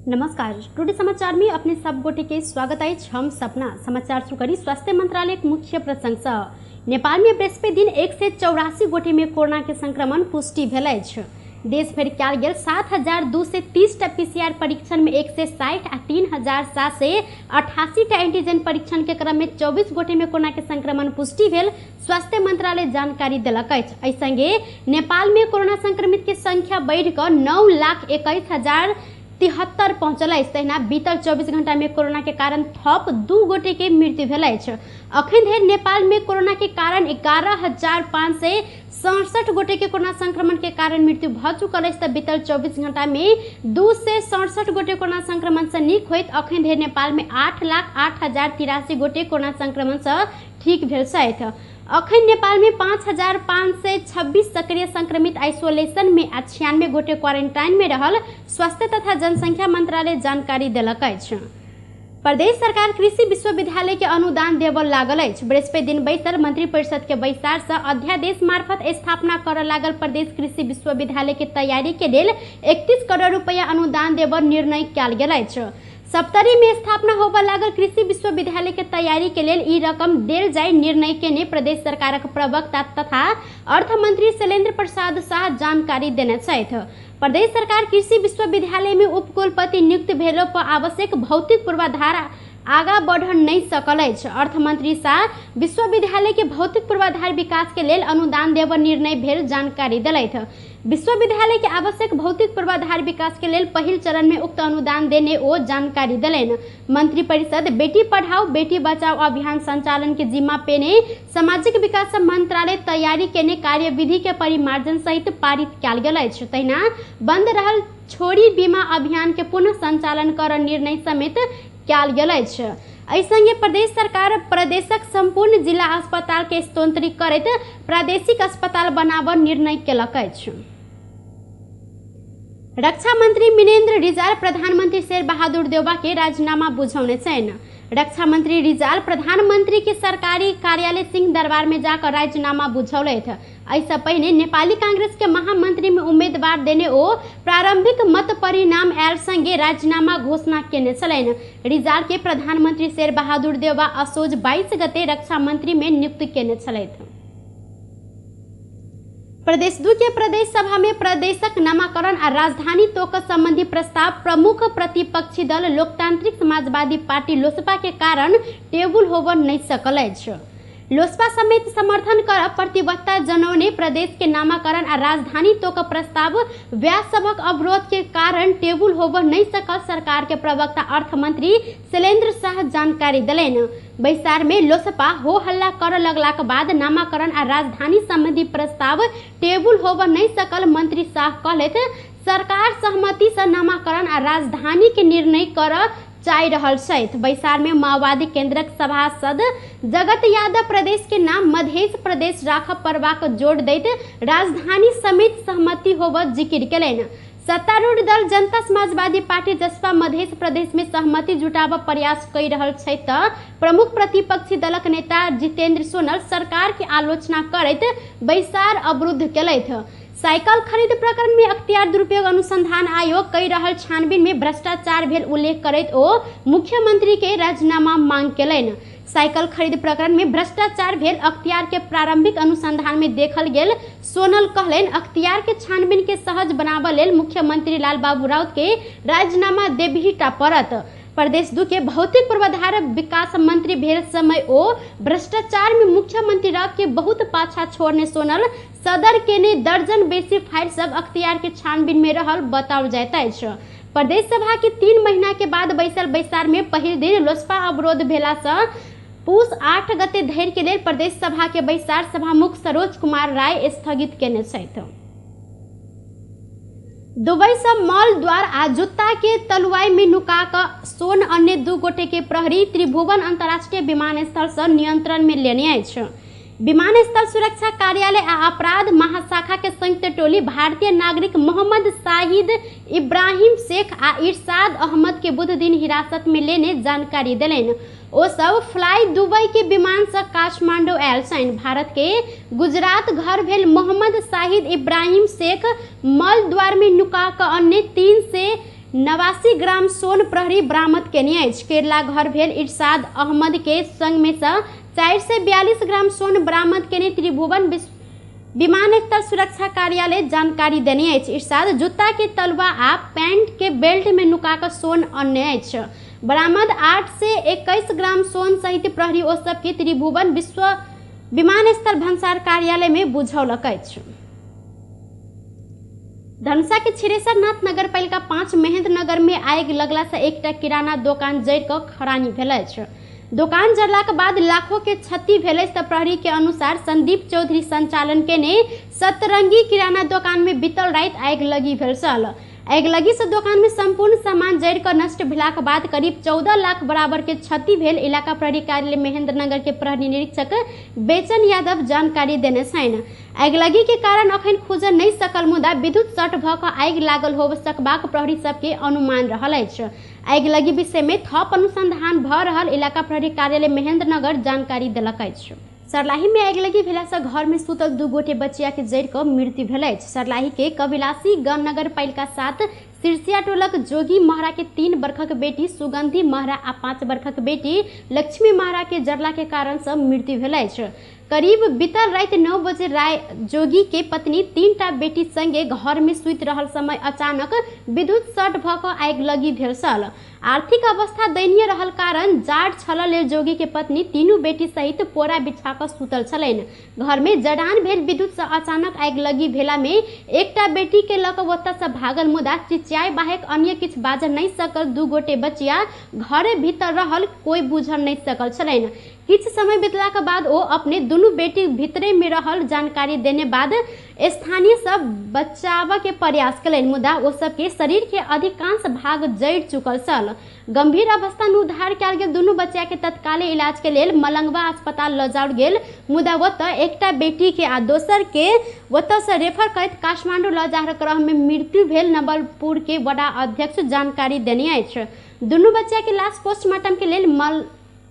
नमस्कार, टुडे समाचार में अपने सब गोटे के स्वागत अछि। हम सपना समाचार शुरू करी स्वास्थ्य मंत्रालय के मुख्य प्रसंग से। नेपाल में बृहस्पति दिन 184 गोटे में कोरोना के संक्रमण पुष्टि भेल अछि। देश भरि कयल गेल 7,230 टा पीसीआर परीक्षण में 160 आ 3,788 टा एंटीजन परीक्षण के क्रम में 24 गोटे में कोरोना के संक्रमण पुष्टि भेल स्वास्थ्य मंत्रालय जानकारी देलक अछि। एहि संगे नेपाल में कोरोना संक्रमित के संख्या बढ़ि कऽ 9,21,073 पहुँचल अछि। तहिना बीतल 24 घंटा में कोरोना के कारण थप 2 गोटे के मृत्यु भेल अछि। अखन धरि नेपाल में कोरोना के कारण 11,567 गोटे के कोरोना संक्रमण के कारण मृत्यु भऽ चुकल अछि। तऽ बीतल 24 घंटा में 267 गोटे कोरोना संक्रमण से नीक होइत अखन धरि नेपाल में 8,08,083 गोटे कोरोना संक्रमण से ठीक भेल छथि। अखन नेपाल में 5,526 सक्रिय संक्रमित आइसोलेशन में आ 96 गोटे क्वारेंटाइन में रहल स्वास्थ्य तथा जनसंख्या मंत्रालय जानकारी देलक अछि। प्रदेश सरकार कृषि विश्वविद्यालय के अनुदान देबऽ लागल अछि। बृहस्पति दिन बैसल मंत्रिपरिषद के बैसार से अध्यादेश मार्फत स्थापना करऽ लागल प्रदेश कृषि विश्वविद्यालय के तैयारी के लेल 31 करोड़ रुपया अनुदान देबऽ निर्णय कयल गेल अछि। सप्तरी में स्थापना होबऽ लागल कृषि विश्वविद्यालय के तैयारी के लेल ई रकम देल जाय निर्णय केने प्रदेश सरकारक प्रवक्ता तथा अर्थमंत्री शैलेन्द्र प्रसाद शाह जानकारी देने छथि। प्रदेश सरकार कृषि विश्वविद्यालय में उपकुलपति नियुक्त भेलो पर आवश्यक भौतिक पूर्वाधार आगा बढ़ नहीं सकल अछि। अर्थमंत्री शाह विश्वविद्यालय के भौतिक पूर्वाधार विकास के लेल अनुदान देबऽ निर्णय भेल जानकारी देलथि। विश्वविद्यालय के आवश्यक भौतिक पूर्वाधार विकास के लेल पहिल चरण में उक्त अनुदान देने ओ जानकारी देलनि। मंत्रिपरिषद बेटी पढ़ाओ बेटी बचाओ अभियान संचालन के जिम्मा पेने सामाजिक विकास मंत्रालय तैयारी केने कार्यविधि के परिमार्जन सहित पारित कयल गेल अछि। तहिना बंद रहल छोरी बीमा अभियान के पुनः संचालन कर निर्णय समेत कयल गेल अछि। एहि संगे प्रदेश सरकार प्रदेशक संपूर्ण जिला अस्पताल के स्तोत्री करैत प्रादेशिक अस्पताल बनाबऽ निर्णय केलक अछि। रक्षा मंत्री मिनेन्द्र रिजाल प्रधानमंत्री शेर बहादुर देउवा के राजीनामा बुझौने छनि। रक्षा मंत्री रिजाल प्रधानमंत्री के सरकारी कार्यालय सिंह दरबार में जाकर राजीनामा बुझौलथि। एहिसँ पहिने नेपाली कांग्रेस के महामंत्री में उम्मीदवार देने ओ प्रारंभिक मत परिणाम आयल संगे राजीनामा घोषणा केने छलनि। रिजाल के प्रधानमंत्री शेर बहादुर देउवा असोज 22 गते रक्षा मंत्री में नियुक्त केने छलथि। प्रदेश 2 के प्रदेश सभा में प्रदेशक नामाकरण आ राजधानी तोक संबंधी प्रस्ताव प्रमुख प्रतिपक्षी दल लोकतांत्रिक समाजवादी पार्टी लोसपा के कारण टेबुल होबऽ नहीं सकल अछि। लोसपा समेत समर्थन कर प्रतिबद्धता जनौने प्रदेश के नामाकरण आ राजधानी तोक प्रस्ताव व्यास सभक अवरोध के कारण टेबुल होबऽ नहीं सकल सरकार के प्रवक्ता अर्थमंत्री शैलेन्द्र शाह जानकारी देलनि। बैसार में लोसपा हो हल्ला कर लगलाक बाद नामाकरण आ राजधानी संबंधी प्रस्ताव टेबुल होबऽ नहीं सकल मंत्री शाह कहलथि, सरकार सहमति से नामाकरण आ राजधानी के निर्णय कर चाहि रहल छथि। बैसार में माओवादी केंद्रक सभासद जगत यादव प्रदेश के नाम मधेश प्रदेश राखऽ पड़बाक जोर दैत राजधानी समेत सहमति होबऽ जिकिर केलनि। सत्तारूढ़ दल जनता समाजवादी पार्टी जसपा मधेश प्रदेश में सहमति जुटाबऽ प्रयास कऽ रहल छै तऽ प्रमुख प्रतिपक्षी दलक नेता जितेंद्र सोनल सरकार के आलोचना करैत बैसार अवरुद्ध केलथि। साइकिल खरीद प्रकरण में अख्तियार दुरुपयोग अनुसंधान आयोग कई रहल छानबीन में भ्रष्टाचार भेल उल्लेख करैत ओ मुख्यमंत्री के राजीनामा मांग केलनि। साइकिल खरीद प्रकरण में भ्रष्टाचार भेल अख्तियार के प्रारंभिक अनुसंधान में देखल गेल सोनल कहलनि, अख्तियार के छानबीन के सहज बनाबऽ लेल मुख्यमंत्री लाल बाबू राउत के राजीनामा देबही टा पड़त। प्रदेश 2 के भौतिक पूर्वाधार विकास मंत्री भेल समय ओ भ्रष्टाचार में मुख्यमंत्री राउत के बहुत पाछा छोड़ने सोनल सदर केने दर्जन बेसी फाइल सब अख्तियार के छानबीन में रहल बताओल जाइत अछि। प्रदेश सभा के 3 महीना के बाद बैसल बैसार में पहिल दिन लोसपा अवरोध भेला से पूस 8 गते धरि के लेल प्रदेश सभा के बैसार सभामुख सरोज कुमार राय स्थगित केने छथि। दुबई से मॉल द्वार आ जूता के तलुआई में नुका कऽ सोन अन्य 2 गोटे के प्रहरी त्रिभुवन अंतर्राष्ट्रीय विमानस्थल से नियंत्रण में लेने अछि। विमानस्थल सुरक्षा कार्यालय आ अपराध महाशाखा के संयुक्त टोली भारतीय नागरिक मोहम्मद शाहिद इब्राहिम शेख आ इरशाद अहमद के बुध दिन हिरासत में लेने जानकारी देलनि। ओ सब फ्लाई दुबई के विमान से काठमांडू आयल छनि। भारत के गुजरात घर भेल मोहम्मद शाहिद इब्राहिम शेख मल द्वार में नुका कऽ अन्य 3 से 89 ग्राम सोन प्रहरी बरामद केने अछि। केरला घर भेल इरशाद अहमद के संग में से 442 ग्राम सोन बरामद केने त्रिभुवन विमानस्थल सुरक्षा कार्यालय जानकारी देने अछि। इरशाद जूता के तलवा आ पैंट के बेल्ट में नुका कऽ सोन अनने अछि। बरामद 821 ग्राम सोन सहित प्रहरी ओ सबके त्रिभुवन विश्व विमानस्थल भन्सार कार्यालय में बुझौलक अछि। धनुषा के छिरेश्वरनाथ नगरपालिका 5 महेंद्र नगर में आगि लगला से एकटा किराना दोकान जरि कऽ खरानी भेल अछि। दोकान जरलाक बाद लाखों के क्षति भेल अछि। तऽ प्रहरी के अनुसार संदीप चौधरी संचालन केने सतरंगी किराना दोकान में बीतल राति आगि लगी भेल छल। आगिलगी से दोकान में संपूर्ण सामान जरि कऽ नष्ट भेलाक बाद करीब 14 लाख बराबर के क्षति भेल इलाका प्रहरी कार्यालय महेंद्र नगर के प्रहरी निरीक्षक बेचन यादव जानकारी देने छनि। आगिलगी के कारण अखन खुजल नहि सकल, मुदा विद्युत शॉर्ट भऽ कऽ आगि लागल होब सकबाक प्रहरी सबके अनुमान रहल अछि। आगिलगी विषय में थप अनुसंधान भऽ रहल इलाका प्रहरी कार्यालय महेंद्र नगर जानकारी देलक अछि। सर्लाही में आगिलगी भेला से घर में सुतल 2 गोटे बच्चिया के जरि कऽ मृत्यु भेल अछि। सर्लाही के कविलासी नगरपालिका 7 सिरसिया टोलक जोगी महरा के 3 बरखक बेटी सुगंधी महरा आ 5 बरखक बेटी लक्ष्मी महरा के जरला के कारण से मृत्यु भेल अछि। करीब बीतल राति 9 बजे राय जोगी के पत्नी 3टा बेटी संगे घर में सुति रहल समय अचानक विद्युत शॉर्ट भऽ कऽ आगिलगी भेल छल। आर्थिक अवस्था दयनीय रहल कारण जाड़ छल लेल जोगी के पत्नी तीनू बेटी सहित पोरा बिछा कऽ सुतल छलनि। घर में जड़ान भेल विद्युत से अचानक आगिलगी भेला में एकटा बेटी के लऽ कऽ ओतऽ से भागल, मुदा चिचियाय बाहेक अन्य किछु बाजऽ नहि सकल। 2 गोटे बचिया घरे भीतर रहल कोई बुझल नहि सकल छलनि। किछु समय बीतला के बाद ओ अपने दुनू बेटी भीतरे में रहल जानकारी देने बाद स्थानीय सब बचाव के प्रयास कलनि, मुदा ओ सबके शरीर के अधिकांश भाग जरि चुकल छल। गंभीर अवस्था में उद्धार कयल गेल दुनू बच्चा के तत्काल इलाज के लेल मलंगवा अस्पताल लऽ जाओल गेल, मुदा ओतऽ एकटा बेटी के आ दोसर के ओतऽ से रेफर करैत काठमांडू लऽ जा क्रम में मृत्यु भेल नवलपुर के वडा अध्यक्ष जानकारी देने अछि। दुनू बच्चा के लाश पोस्टमार्टम के लेल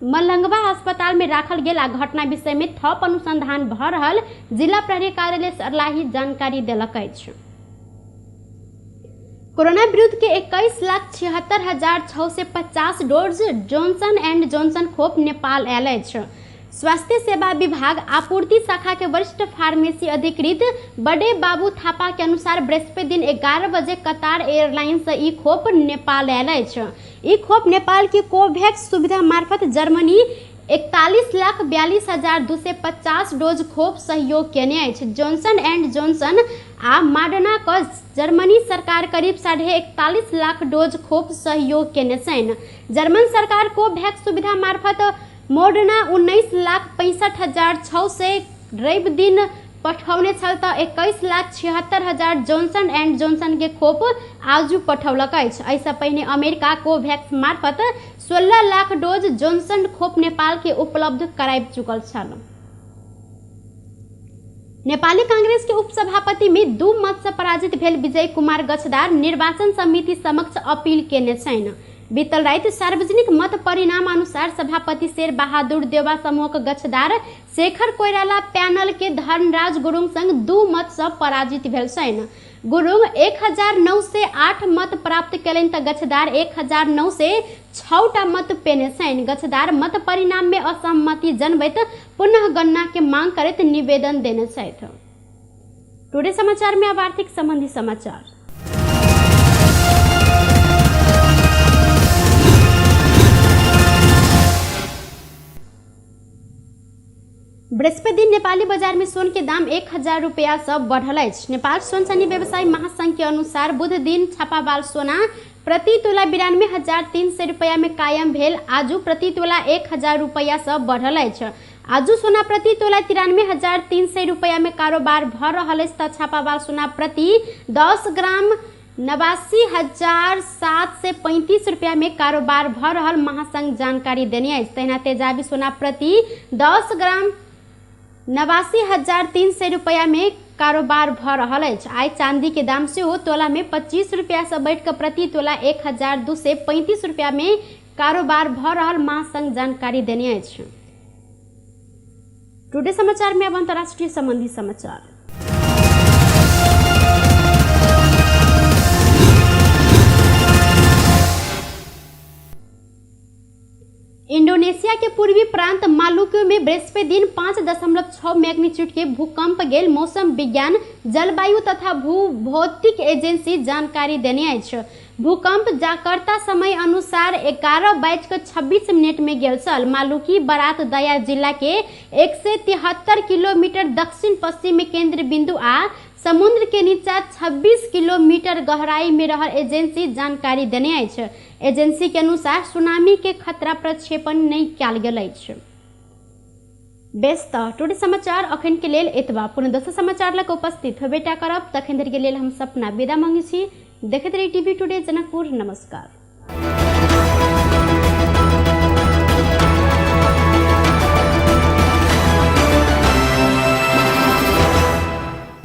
मलंगवा अस्पताल में राखल गेल आ घटना विषय में थप अनुसंधान भऽ रहल जिला प्रहरी कार्यालय सर्लाही जानकारी देलक अछि। कोरोना विरुद्ध के 21,76,650 डोज जॉनसन एंड जॉनसन खोप नेपाल आयल अछि। स्वास्थ्य सेवा विभाग आपूर्ति शाखा के वरिष्ठ फार्मेसी अधिकृत बड़े बाबू थापा के अनुसार बृहस्पति दिन 11 बजे कतार एयरलाइंस से ई खोप नेपाल आयल अछि। ई खोप नेपाल के कोवैक्स सुविधा मार्फत जर्मनी 41,42,250 डोज खोप सहयोग केने अछि। जॉनसन एंड जॉनसन आ मॉडर्ना क जर्मनी सरकार करीब 41.5 लाख डोज खोप सहयोग केने छनि। जर्मन सरकार कोवैक्स सुविधा मार्फत मॉडर्ना 19,65,600 रवि दिन पठौने छल तऽ 21,76,000 जॉनसन एंड जॉनसन के खोप आजू पठौलक अछि। एहिसँ पहिने अमेरिका कोवैक्स मार्फत 16 लाख डोज जॉनसन खोप नेपाल के उपलब्ध कराबि चुकल छल। नेपाली कांग्रेस के उपसभापति में 2 मत से पराजित भेल विजय कुमार गच्छदार निर्वाचन समिति समक्ष अपील केने छनि। बीतल राति सार्वजनिक मत परिणाम अनुसार सभापति शेर बहादुर देवा समूहक गच्छदार शेखर कोइराला पैनल के धनराज गुरुङ संग 2 मत से पराजित भेल छनि। गुरुङ 1908 मत प्राप्त केलनि तऽ गच्छदार 1906 मत पेने छनि। गच्छदार मत परिणाम में असहमति जनबैत पुनः गणना के मांग करैत निवेदन देने छथि। टुडे समाचार में अब आर्थिक संबंधी समाचार। बृहस्पति दिन नेपाली बाजार में सोन के दाम 1000 रुपया से बढ़ल अछि। नेपाल सोन चानी व्यवसायी महासंघ के अनुसार बुध दिन छापावाल सोना प्रति तोला 92,300 रुपया में कायम भेल। आजू प्रति तोला 1000 रुपया से बढ़ल अछि। आजू सोना प्रति तोला 93,300 रुपया में कारोबार भऽ रहल अछि तऽ छापावाल सोना प्रति 10 ग्राम 89,735 रुपया में कारोबार भऽ रहल महासंघ जानकारी देने अछि। तहिना तेजाबी सोना प्रति 10 ग्राम 89,300 रुपया में कारोबार भऽ रहल अछि। आइ चांदी के दाम सेहो तोला में 25 रुपया से बढ़ि कऽ प्रति तोला 1,235 रुपया में कारोबार भऽ रहल महासंघ जानकारी देने अछि। टुडे समाचार में अब अंतर्राष्ट्रीय संबंधी समाचार। इंडोनेशिया के पूर्वी प्रांत मालुकु में बृहस्पति दिन 5.6 मैग्नीट्यूड के भूकंप गेल मौसम विज्ञान जलवायु तथा भूभौतिक एजेंसी जानकारी देने अछि। भूकंप जाकर्ता समय अनुसार 11:26 में गेल छल। मालुकी बरात दया जिला के 173 किलोमीटर दक्षिण पश्चिम में केंद्र बिंदु आ समुद्र के नीचा 26 किलोमीटर गहराई में रहल एजेंसी जानकारी देने अछि। एजेंसी के अनुसार सुनामी के खतरा प्रक्षेपण नहि कयल गेल अछि। बेस त टुडे समाचार अखन के लेल एतबा। पुनः दोसर समाचार लग उपस्थित होबेटा करब। तखन धरि के लेल हम सपना विदा मांगै छी। देखैत रही टीवी टुडे जनकपुर। नमस्कार।